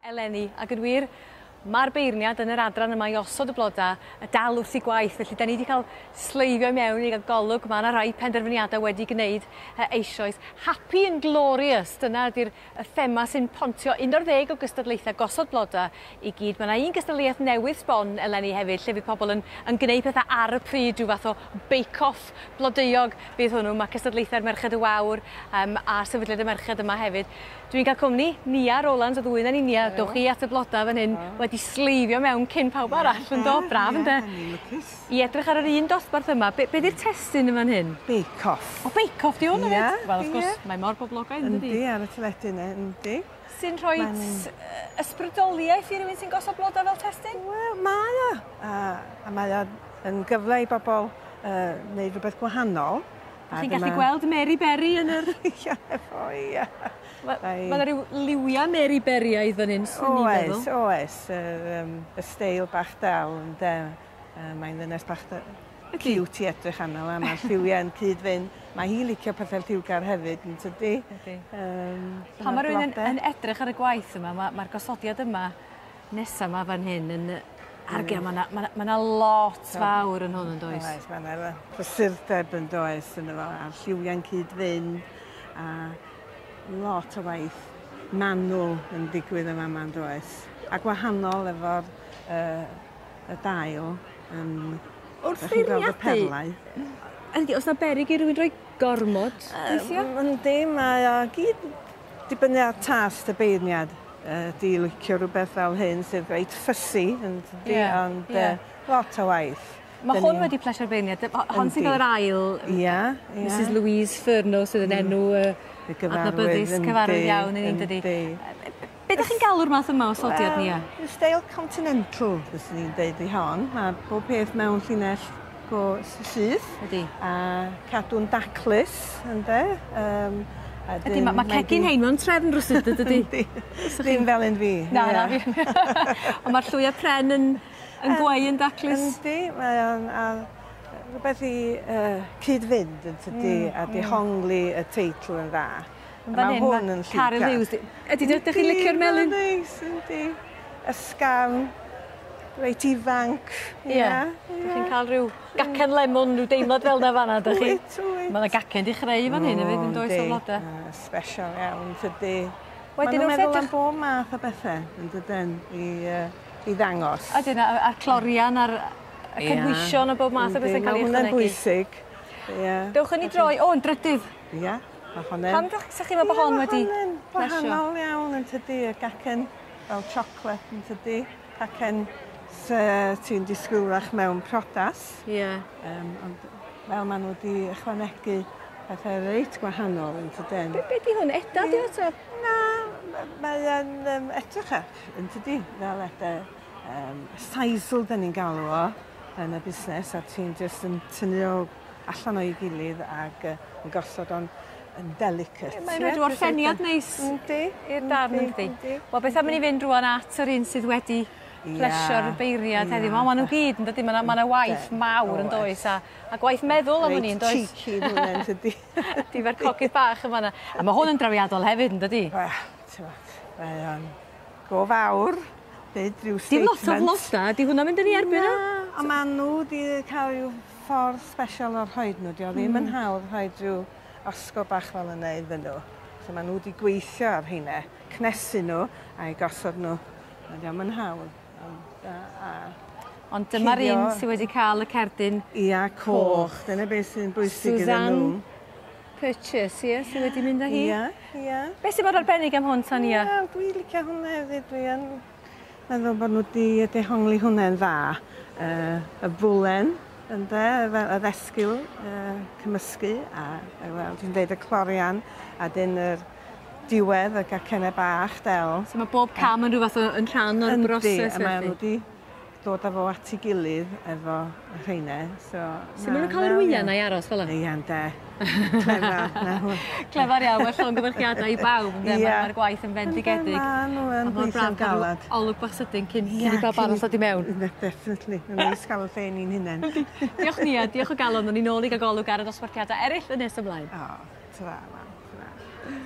Eleni, ac yn wir, mae'r beirniad yn yr adran yma i osod y bloda y dal wrth i gwaith, felly da ni wedi cael sleifio i mewn i gael golwg, mae yna rai penderfyniadau wedi gwneud eisoes. Happy and glorious, dyna ydy'r y thema sy'n pontio 11 o gystadlaethau gosod bloda i gyd. Mae yna un gystadleuaeth newydd sbon eleni hefyd, lle fydd pobl yn gwneud pethau ar y pryd, rhyw fath o bake-off blodeuog fydd hwnnw. Mae cystadlaethau'r Merched y Wawr a Sefydliad y Merched yma hefyd. Dwi'n cael cwmni Nia Rowlands, o ddwy na ni. Nia, dowch chi at y bloda fan hyn, wedi sleifio mewn cyn pawb arall, yn do? Braf, ynde? I edrych ar yr un dosbarth yma, be di'r testun yn fan hyn? Bake Off. O, Bake Off di hwn hefyd? Wel, wrth gwrs, mae mor boblogaidd, yn dydi? Yndi, ar y teledu yna, yndi. Sy'n rhoi ysbrydoliaeth i rywun sy'n gosod bloda fel testun? Wel, mae o. A mae o yn gyfle i bobl wneud rhywbeth gwahanol. Chi'n gallu gweld Mary Berry yn yr... Ia, efo, ia. Mae yna rhyw liwia Mary Berryaidd fan hyn, swn i'n meddwl. Oes, oes. Y steil bach del, ynde. Mae'n ddynes bach cute i edrych arno, a mae'r lliwiau yn cyd-fynd. Mae hi'n licio pethau lliwgar hefyd, yn tydi? Ydy. Pan mae rhywun yn edrych ar y gwaith yma, mae'r gosodiad yma nesaf yma fan hyn yn... Argia, mae yna lot fawr yn hwn, yn does? Oes, mae yna prysurdeb yn does yn efo, a'r lliwiau'n cyd-fynd, a lot o waith manwl yn digwydd yma yma'n does. A gwahanol efo'r y dail yn... Wrth feirniadu, yndi, oes na beryg i rywun rhoi gormod weithiau? Yndi, mae o gyd dibynnu ar tast y beirniad. Di licio rhywbeth fel hyn sydd reit fussy, yn dydi, ond lot o waith. Mae hwn wedi plesio'r beirniad. Hon sy'n cael yr ail, Mrs Louise Furno, sydd yn enw adnabyddus, cyfarwydd iawn i ni'n dydi. Be ydych chi'n galw'r math yma o sodiad, Nia? Steil continental, fyswn i'n deud i hon. Mae bob peth mewn llinell go syth. Ydy. A cadw'n daclus, ynde? Ydy, mae cegin hein mewn trefn rwsut, ydy? Ddim fel un fi. Na, na fi. Ond mae'r llwyau pren yn gweu yn daclus. Yndi, mae o'n rhywbeth i cyd-fynd, yn tydi, a dehongli y teitl yn dda. Mae hwn yn lliwgar. Caryl Hughes. Ydy, ydych chi'n licio'r melyn? Yndi, yndi. Ysgafn, reit ifanc. Ie. Ydych chi'n cael rhyw gacen lemon, rhyw deimlad fel na fan'na, ydych chi? Wyt, wyt. Mae yna gacen di chreu fan hyn hefyd, yn does, o flodau. Special iawn, tydi. Maen nhw'n meddwl am bob math o bethau, yn dydyn, i ddangos. Ydyn, a'r clorian, a'r cynhwysion o bob math o bethau'n cael ei ychwanegu. Mae hwnna'n bwysig. Dewch yn ei droi, o, yn drydydd. Ie. Pam sa chi'n meddwl bod hon wedi plesio? Wahanol iawn yn tydi, y gacen fel chocolate yn tydi, cacen ti'n disgwylach mewn priodas. Ie. Ond fel maen nhw wedi ychwanegu pethau reit gwahanol yn tydyn. Be di hwn? Eda di o ta? Na, mae yn edrych yn tydi, fel eda sisal dyn ni'n galw o yn y busnes, a ti'n jyst yn tynnu o allan o'i gilydd ac yn gosod o'n yn delicate. Mae'n rhaid orffeniad neis i'r darn, yndi? Wel, beth am i ni fynd rwan at yr un sydd wedi plesio'r beirniad heddiw. Mae nhw gyd, yn dydy? Mae yna waith mawr yn does, a gwaith meddwl am hynny, yn does? Reit cheeky hwnna, yn dydy? Difer cogydd bach yma yna. A mae hwn yn drawiadol hefyd, yn dydy? Wel, ti'n bod, mae o'n go fawr, deud rhyw statement. Dim lot o floda, di hwnna'n mynd yn ei erbyn o? Na, ond maen nhw wedi cael rhyw ffordd special o'r rhoed nhw. Dio ddim yn hawdd rhoed rhyw osgo bach fel yna iddyn nhw. So maen nhw wedi gweithio ar hynna, cnesu nhw a'i gosod nhw. Mae dio'm yn hawdd. Ond dyma'r un sydd wedi cael y cerdyn Ia, coch. Dyna beth sy'n bwysig iddyn nhw. Suzanne Purchase, ie, sydd wedi mynd â hi. Ia, ia. Beth sy'n bod arbennig am hwn, Tania? Wel, dwi'n licio hwnna hefyd. Dwi yn meddwl bod nhw wedi dehongli hwnna'n dda. Y fwlen, ynde, fel y ddesgyl cymysgu, a wel, dwi'n deud y clorian, a dyn yr diwedd y gacennau bach del. So mae bob cam yn rhyw fath o yn rhan o'r broses. Yndi, a maen nhw wedi dod â fo at ei gilydd efo y rheina. So, so maen nhw'n cael yr wyau na i aros fel yna? Ia, ynde. Clefar. Clefar iawn, mae llongyfarchiadau i bawb, ynde? Mae'r gwaith yn fendigedig. Maen nhw yn gweithio'n galad. Olwg bach sydyn cyn i bawb arall ddod i mewn. Definitely. Mae'n neis cael y lle ni'n hunain. Diolch Nia, diolch o galon. O'n i'n ôl i gael golwg ar y dosbarthiadau eraill yn nes ymlaen. O, ta-ra, mam. yna.